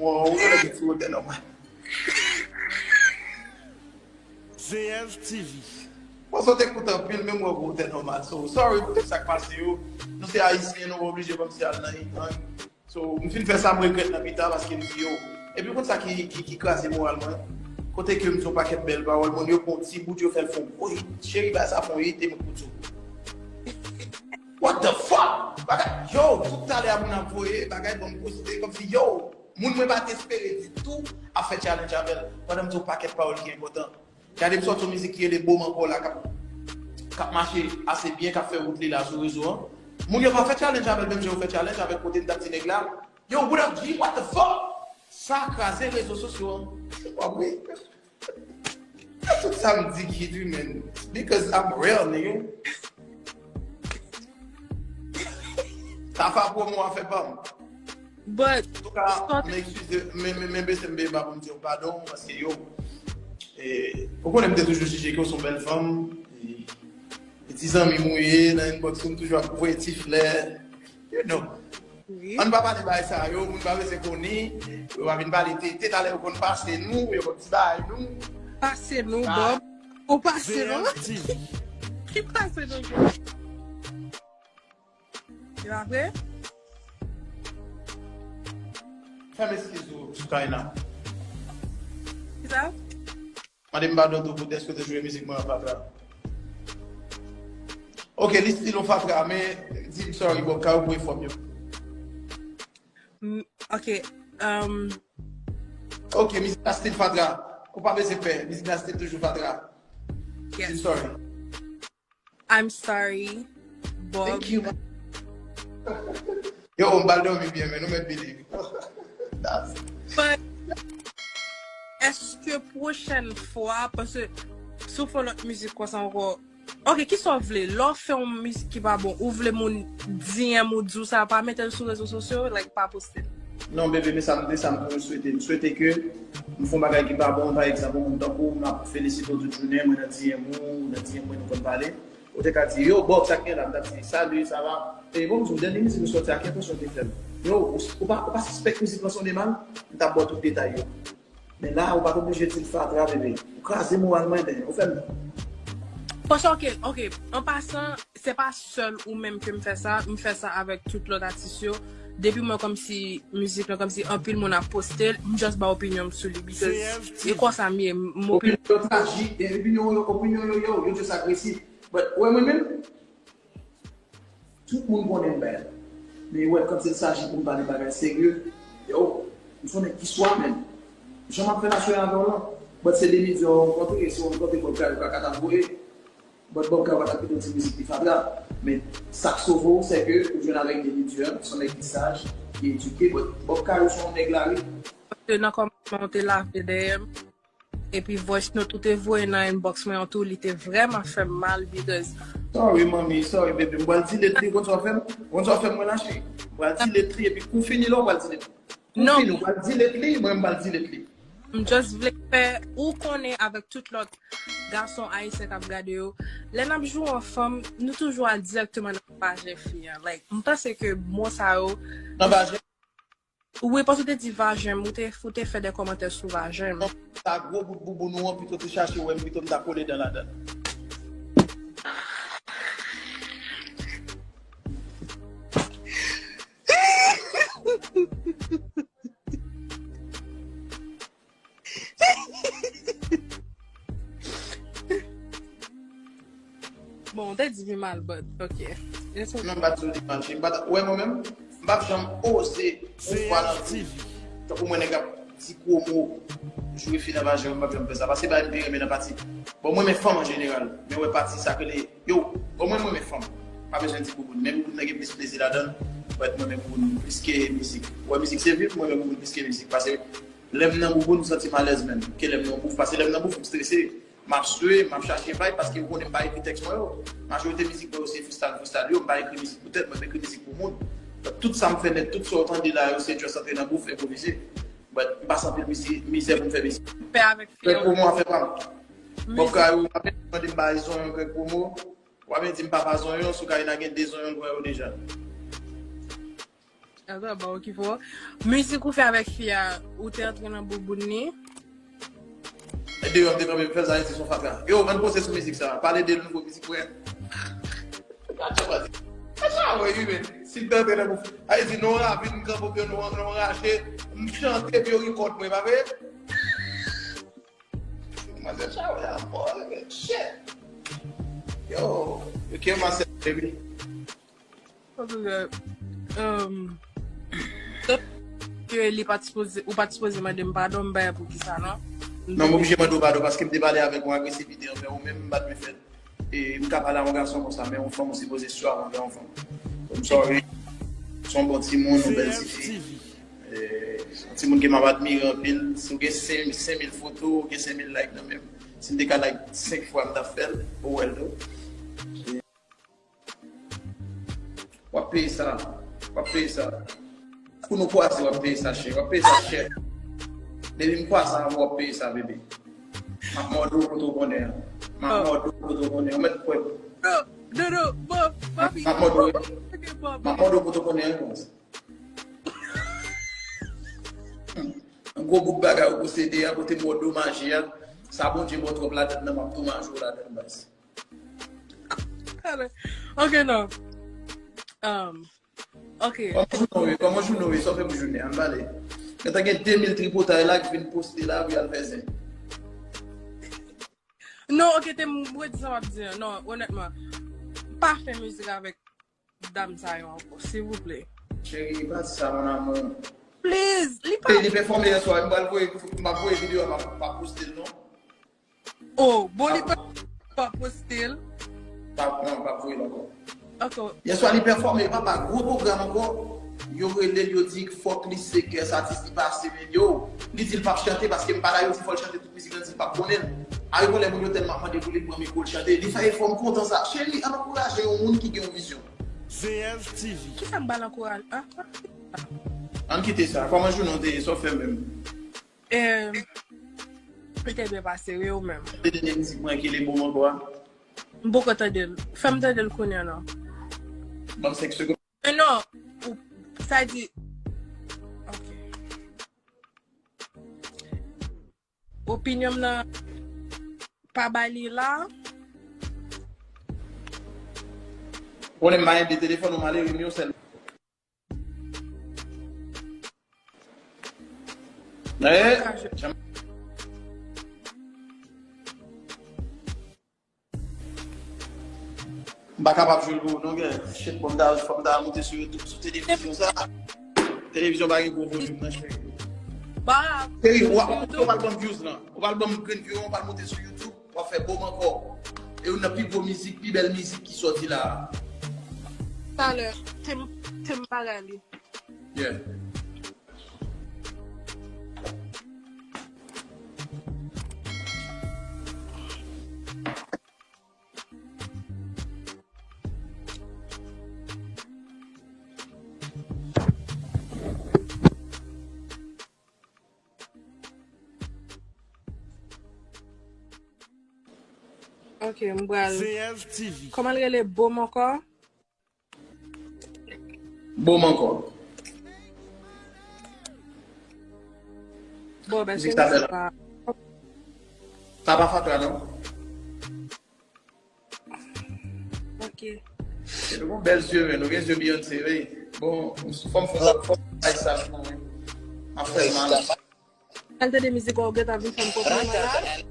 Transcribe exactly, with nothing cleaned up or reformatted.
Bon, ou genlè gen ti wotè nòmal. Z F T V. Bon, sa w te kout anpil, menm wè w gen wotè nòmal. So, sorry pou tout sa k pase yo. Nou se Ayisyen, nou pa oblije kòmsi al nan, nan So, m fin fè sa, m regrèt nan pita paske m di yo. Epi, ou konn sa ki, ki, ki kraze moral mwen? Kote ke m di yon pakèt bèl pawòl, moun yo pran yon ti bout, yo fè l fè yon gwo hit. Cheri, bagay sa fè yon hit, e m kout yo. What the fuck? Bagay, yo, tout talè a moun ap voye bagay, ban m poste, kòmsi, yo, moun mwen pa t espere ditou ap fè challenge avè l. Pandan m di yon pakèt pawòl ki enpòtan. Gade m sòti yon mizik ki rele Bo m ankò la, k ap, k ap mache ase byen, k ap fè wout li la sou rezo an. Moun yo pa fè challenge avè l menm jan yo fè challenge avèk kote m t ap di nèg la, "Yo, what up, G? What the fuck?" Sa kraze rezo sosyo an. Se pa vre. Tout sa m di ki di, man. Because I'm real, nigga. Tafa pwomo a fè pa m. But, Antouka, m eskize, men, men, men bese m peye pa pou m di w padon, paske yo, e, ou konnen m te toujou jije ke w se yon bèl fanm, e, e ti zanmi m ou ye, nan inbox ou m toujou ap voye ti flè, you know. Wi. Ann pa pale bagay sa yo, moun pa bezwen konnen, yo pa vin pale tete, talè yo konn pase nou, yo konn ti bagay nou. Pase nou, Bob. Ou pase nou? Ki pase nou, Bob? Se pa vre? Fè m eskiz ou, Soukaina. Ki sa? Mande m padon tou pou dèske te jwe mizik mwen an fatra. Ok, li stil yon fatra, men di m sorry, Bob Kayou pou efò m yo. Mm, ok. Um, Ok, mizik la stil fatra. Ou pa bezwen pè, mizik la stil toujou fatra. Di m yes. Sorry. I'm sorry, Bob. Thank you, man. Yo, m bal dòmi byen, men nou mèt believe. That's- But, èske pwochèn fwa, paske si w fè lòt mizik konsa ankò, ok, kisa w vle? Lè w fè yon mizik ki pa bon, ou vle moun D M ou di w sa, pa mete l sou rezo sosyo, like, pa poste l. Non, bebe, men sa m, men sa m pou m swete. M swete ke m fè yon bagay ki pa bon, pa egzanp, yon moun tankou w, m ap felisite w tout jounen, mwen nan D M ou, nan D M mwen nou konn pale. Ou te ka di, "Yo, Bob, sa k gen la?" M t ap di, "Salut, ça va?" E bon, m di w, dènye mizik ou sòti a, ki enpresyon w te fè m? Yo, ou, ou pa, ou pa sispèk mizik lan sone mal? M t ap ba w tout detay yo. Men la, ou pa t oblije di l fatra, bebe. Ou kraze moral mwen, men, ou fè m. Paske, ok, ok, an pasan, se pa sèl ou menm ke m fè sa, m fè sa avèk tout lòt atis yo. Depi mwen kòmsi mizik lan, kòmsi anpil moun ap poste l, m just ba opinyon m sou li, because e konsa m ye, m opinyon. Opinyon yo trajik, e opinyon yo, opinyon yo, yo, yo just agresif. But, ou wè mwen menm, tout moun konnen m bad. Men, wè, quand il s'agit pou m pale bagay serye, yo, m se yon nèg ki swa menm. Jan m ap fè la sou avè w lan. But se de medya w rankontre, e si w rankontre Bob Kayou, kaka t ap voye. But Bob Kayou pa t ap kite w di mizik li fatra. Men sa k sove w, se ke ou jwenn avèk de lidè, se yon nèg ki saj, ki edike. But Bob Kayou se yon nèg lari. Paske nan kòmansman, ou te lave dèyè m. Epi voice note ou te voye nan inbox mwen an tou, li te vrèman fè m mal, because Sorry, manmi, sorry, baby. M pral delete li, konn sa w fè m? Konn sa w fè m, mwen lache. M pral delete li, epi kou fini la, w pral delete li. Kou Non. Fini, w pral delete li, mwen m pral delete li. M just vle fè ou konnen avèk tout lòt gason ayisyen k ap gade yo. Lè n ap jwe yon fanm, nou toujou al dirèkteman nan vajen fi an. Like, m panse ke mo sa yo. Nan vajen. Wi, paske ou te di vajen m, ou te, ou te fè de kòmantè sou vajen m. Sa gwo bout bouboun ou an, pito te chache wè m, pito m ta kole dan ladan. Bon, ou te di pi mal, but, ok. It's ok. Non, m pa t di w li mal, cheri. M pa t, ou wè mwen menm, m p ap janm oze yon fwa nan vi m. Tankou mwen nèg ap di gwo mo, joure fi nan vajen mwen, m p ap janm fè sa. Paske bagay m pi renmen nan pati. Bon, mwen renmen fanm an jeneral, men wè pati sa k rele, yo, bon, mwen, mwen renmen fanm. Pa bezwen di bouboun. Men bouboun nan gen plis plezi ladan l. But mwen renmen bouboun plis ke mizik. Wè, mizik se vi m, mwen renmen bouboun plis ke mizik. Paske lè m nan bouboun, m santi m alèz menm. Ke lè m nan bouf, paske lè m nan bouf, m strese. M ap swe, m ap chache vibe, paske ou konnen m pa ekri tèks mwen yo. Majorite mizik mwen yo se freestyle, freestyle yo, m pa ekri mizik pou tèt mwen, m ekri mizik pou moun. Tout sa m fè nèt, tout sa w tande la yo, se just antre nan bouf, enpwovize. But m pase anpil mizè, mizè pou m fè mizik. Fè avèk Fè pou mwen, fè pa m. Bob Kayou, w ap mande m bay zonyon kèk pwomo. W ap di m papa zonyon, Soukaina gen de zonyon l pran yo deja. Ata ba okipe w. Mizik ou fè avèk fi a, ou te antre nan bouboun li? Deyò, m te kanpe, m fè sa, se son fatra. Yo, ann poze sou mizik sa. Pale de nouvo mizik mwen. Gad sa, wè, wi, men. Si m te antre nan bouboun. Ayiti, non, ravin, m kanpe, non, non, rache, m chante, pi yo rekòd mwen, pa vre? Manzè sa, wè, la, boy, shit. Yo, yo, ke manzè, baby. Antouka, um, ke li pa t sipoze, ou pa t sipoze mande m padon, m bay pou kisa, non? Non, m oblije mande w padon paske m te pale avèk yon agresivite anvè ou menm, m pa t dwe fè l. E m ka pale a yon gason konsa, men yon fanm ou sipoze swav anvè yon fanm. I'm sorry. Se yon bon timoun, yon bèl tifi. E, yon timoun ke m ap admire anpil. Si w gen senk, senk mil foto, w gen senk mil like nan men m. Si m te ka like senk fwa, m t ap fè l. Ou wè l tou. W ap peye sa. W ap peye sa. Pou nou kwaze, w ap peye sa chè. W ap peye sa chè. Depi m kwaze avè w, w ap peye sa, bebe. M ap mòde w kote w konnen an. M ap mòde w kote w konnen an. Ou mèt kwè m. Dodo, bon, papi. M ap mòde w. M ap mòde w kote w konnen an, baz. Gwo bout bagay ou posede a, kote m wè w domaje a, sa Bondye ba w twòp ladann nan, m ap domaje w ladann, baz. Ok, non. Um, ok. Kòman jounen w ye? Kòman jounen w ye? Sa w fè pou jounen an? Pale. Gentan gen de mil tripotay la ki vin poste la, pou y al fè zen. Non, ok, te m redi sa m ap di an. Non, onètman, pa fè mizik avèk dam sa yo ankò, silvouplè. Cheri, pa di sa, mon amour. Please, li pa. Li pèfòme yè swa, m pral voye, m ap voye videyo a, m ap, m ap poste l non. Oh, bon, li pa, pa poste l. Pa, non, m ap voye l ankò. Ok. Yè swa li pèfòme, papa, gwo pwogram ankò. Yo rele l, yo di fòk li se kès atis li pase, men yo, li di l p ap chante paske m pa la, yo di fò l chante tout mizik lan, di l p ap konnen l. Arivo lè moun yo tèlman ap mande pou li, l pran mikwo, l chante. Li fè efò, m kontan sa. Cheri, ann ankouraje yon moun ki gen yon vizyon. Z F T V. Kisa m ba l ankouraje? Ah, Ann kite sa. Kòman jounen w te ye? Sa w fè menm? Eh, li te byen pase, wi, ou menm. Te tande mizik mwen ki le bon ankò a? M poko tande l. Fè m tande l kounye a, non. Ban m senk segonn. Eh, non, ou, sa di, ok. Opinyon m nan pa ba li la. Konnen m pa gen de telefòn ou male wi, m yon sèl. Eh, m pa kapab jwe l pou ou non, gè. Shit, bon, m ta, fò m ta moute sou YouTube, sou televizyon sa. Televizyon pa gen gwo volim nan, cheri. Ba, Cheri, w ap, ou pral ban m views lan. Ou pral ban m grenn views, ou pral moute sou YouTube, w ap fè bòm ankò. E youn nan pi gwo mizik, pi bèl mizik ki sòti la. Talè, te m, te m pa rale. Yeah. Ok, m pral. Z F T V. Kòman l rele? Bòm ankò? Bòm ankò. Bon, ben, Mizik se sa bèl. Mizik la. Sa pa fatra non. Ok. E nou gen bèl zye, men nou gen zye Beyoncé, wi. Bon, fò m fè sa, fò m fè sa pou mwen. M ap fè l mal. Al tande mizik ou gentan vin fè m konprann mwen la.